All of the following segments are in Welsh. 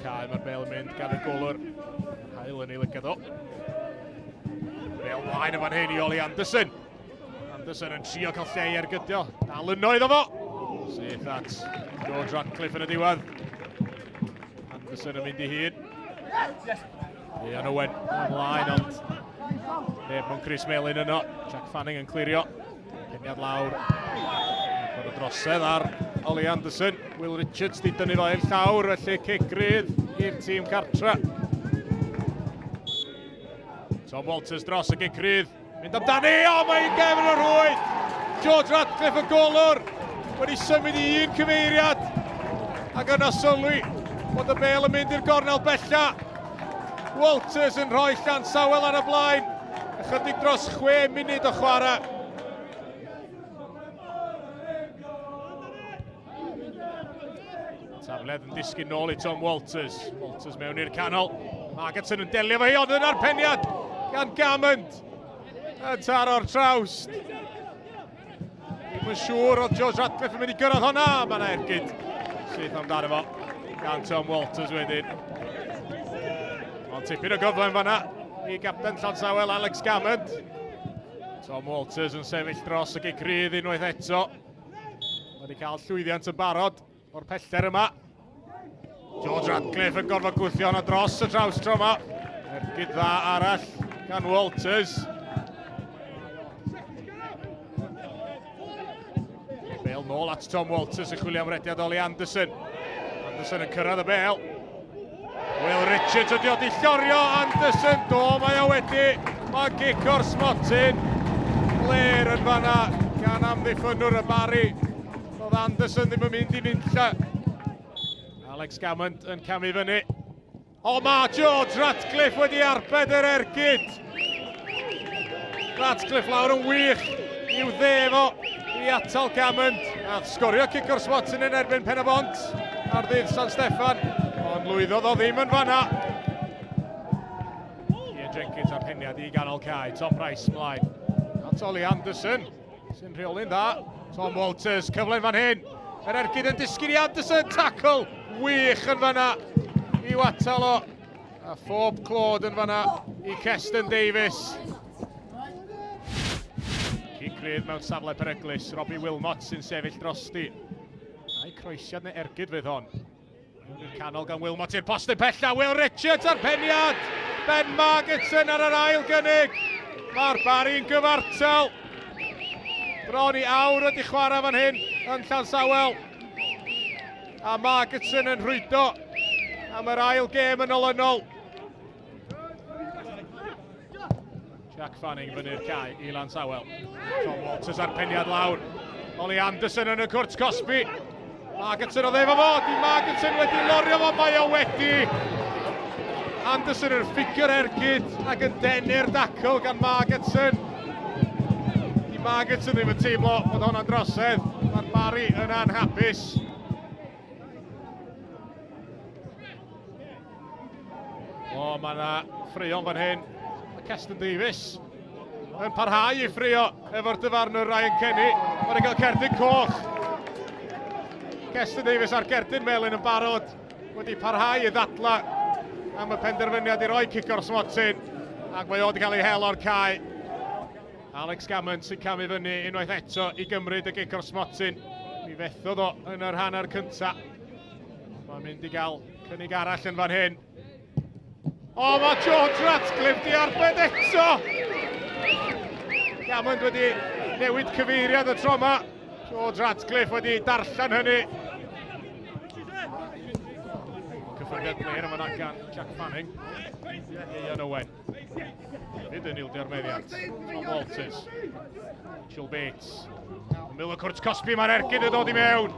cae mae'r bel yn mynd gan y golwr. Hael yn ei lygad o. Bel mlaen yn fan hyn i Oli Anderson. Anderson yn trio cael lle i ergydio. Dal yno iddo fo. Syth at George Ratcliffe yn y diwedd. Anderson yn mynd i hun. Ian Owen ymlaen, ond neb mewn Chris Melin yno. Jack Fanning yn clirio. Peniad lawr. Bod y drosedd ar Ollie Anderson. Will Richards di dynnu fo i'r llawr, felly cic rydd i'r tîm cartra. Tom Walters dros y gic rydd. Mynd amdani, o mae'n gefn y rhwyd! George Ratcliffe y golwr wedi symud i un cyfeiriad ac yna sylwi bod y bel yn mynd i'r gornel bella. Walters yn rhoi Llansawel ar y blaen. Ychydig dros chwe munud o chwarae. Tafledd yn disgyn nôl i Tom Walters. Walters mewn i'r canol. Margetson yn delio fo hi, ond yna'r peniad gan Gammond. Yn taro'r trawst. Ddim yn siŵr oedd George Ratcliffe yn mynd i gyrraedd hwnna. Mae yna ergyd syth amdano fo gan Tom Walters wedyn. Ond tipyn o gyfle yn fanna i gapten Llansawel Alex Gammond. Tom Walters yn sefyll dros y gic rydd unwaith eto. Wedi cael llwyddiant yn barod o'r pellter yma. George Ratcliffe yn gorfod gwthio hwnna dros y traws tro yma. Ergyd dda arall gan Walters. Bel nôl at Tom Walters yn chwilio am rediad Ollie Anderson. Anderson yn cyrraedd y bel. Will Richards ydi o di llorio Anderson. Do, mae o wedi. Mae gic o'r smotyn. Blair yn fanna gan amddiffynnwr y Barry. Doedd Anderson ddim yn mynd i nunlla. Alex Gammond yn camu fyny. O, mae George Ratcliffe wedi arbed yr ergyd. Ratcliffe lawr yn wych i'w dde fo i atal Gammond. A sgorio cic o'r smotyn yn erbyn Pen y Bont ar ddydd San Steffan. Ond lwyddodd o ddim yn fanna. Ian Jenkins a'r peniad i ganol cae. Tom Price mlaen. At Ollie Anderson sy'n rheoli'n dda. Tom Walters, cyfle fan hyn. Yr ergyd yn disgyn i Anderson. Tackle wych yn fanna i'w atal o. A phob clod yn fanna i Keston Davies. Cic rydd mewn safle peryglus. Robbie Wilmot sy'n sefyll drosti. A'i croesiad neu ergyd fydd hon. I'r canol gan Wilmot i'r postyn pella. Will Richards ar peniad. Ben Margetson ar yr ail gynnig. Mae'r Barri'n gyfartal. Bron i awr wedi chwarae fan hyn yn Llansawel. A Margetson yn rhwydo am yr ail gêm yn olynol. Jack Fanning fyny'r cae i Lansawel. Tom Walters ar peniad lawr. Ollie Anderson yn y cwrt cosbi. Margetson oedd efo fo. Di Margetson wedi lorio fo. Mae o wedi. Anderson yn ffigur ergyd ac yn denu'r dacl gan Margetson. Di Margetson ddim yn teimlo bod hwnna'n drosedd. Mae'r Barry yn anhapus. O, mae yna ffreuon fan hyn. Mae Keston Davies yn parhau i ffrio efo'r dyfarnwr Ryan Kenny. Mae'n cael cerdyn coch. Keston Davies ar gerdyn melyn yn barod wedi parhau i ddadla am y penderfyniad i roi cic o'r smotyn ac mae o wedi cael ei hel o'r cae. Alex Gammon sy'n camu fyny unwaith eto i gymryd y gic o'r smotyn. Mi fethodd o yn yr hanner cyntaf. Mae'n mynd i gael cynnig arall yn fan hyn. O, mae George Ratcliffe di arbed eto! Gammond wedi newid cyfeiriad y tro yma. George Ratcliffe wedi darllen hynny. Cyffyrddiad blêr yma gan Jack Fanning. Ian Owen. Hefyd yn ildio'r meddiant. Tom Walters. Mitchell Bates. Ymyl y cwrt cosbi, mae'r ergyd yn dod i mewn.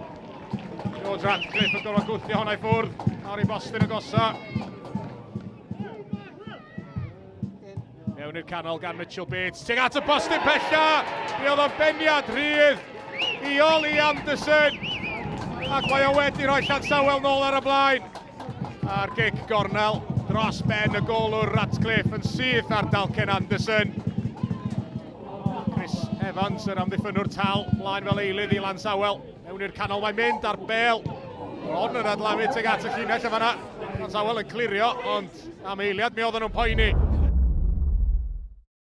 George Ratcliffe yn gorfod gwthio hwnna i ffwrdd. Ar ei bostyn agosa. Mewn i'r canol gan Mitchell Bates. Tuag at y postyn pella! Mi oedd o'n beniad rhydd i Ollie Anderson. Ac mae o wedi rhoi Llansawel nôl ar y blaen. A'r gic gornel dros ben y golwr Ratcliffe yn syth ar Dalken Anderson. Chris Evans, yr amddiffynnwr tal, mlaen fel eilydd i Lansawel. Mewn i'r canol mae'n mynd ar bel. Bron yn adlamu tuag at y llinell y fanna. Mae Tawel yn clirio, ond am eiliad mi oedden nhw'n poeni.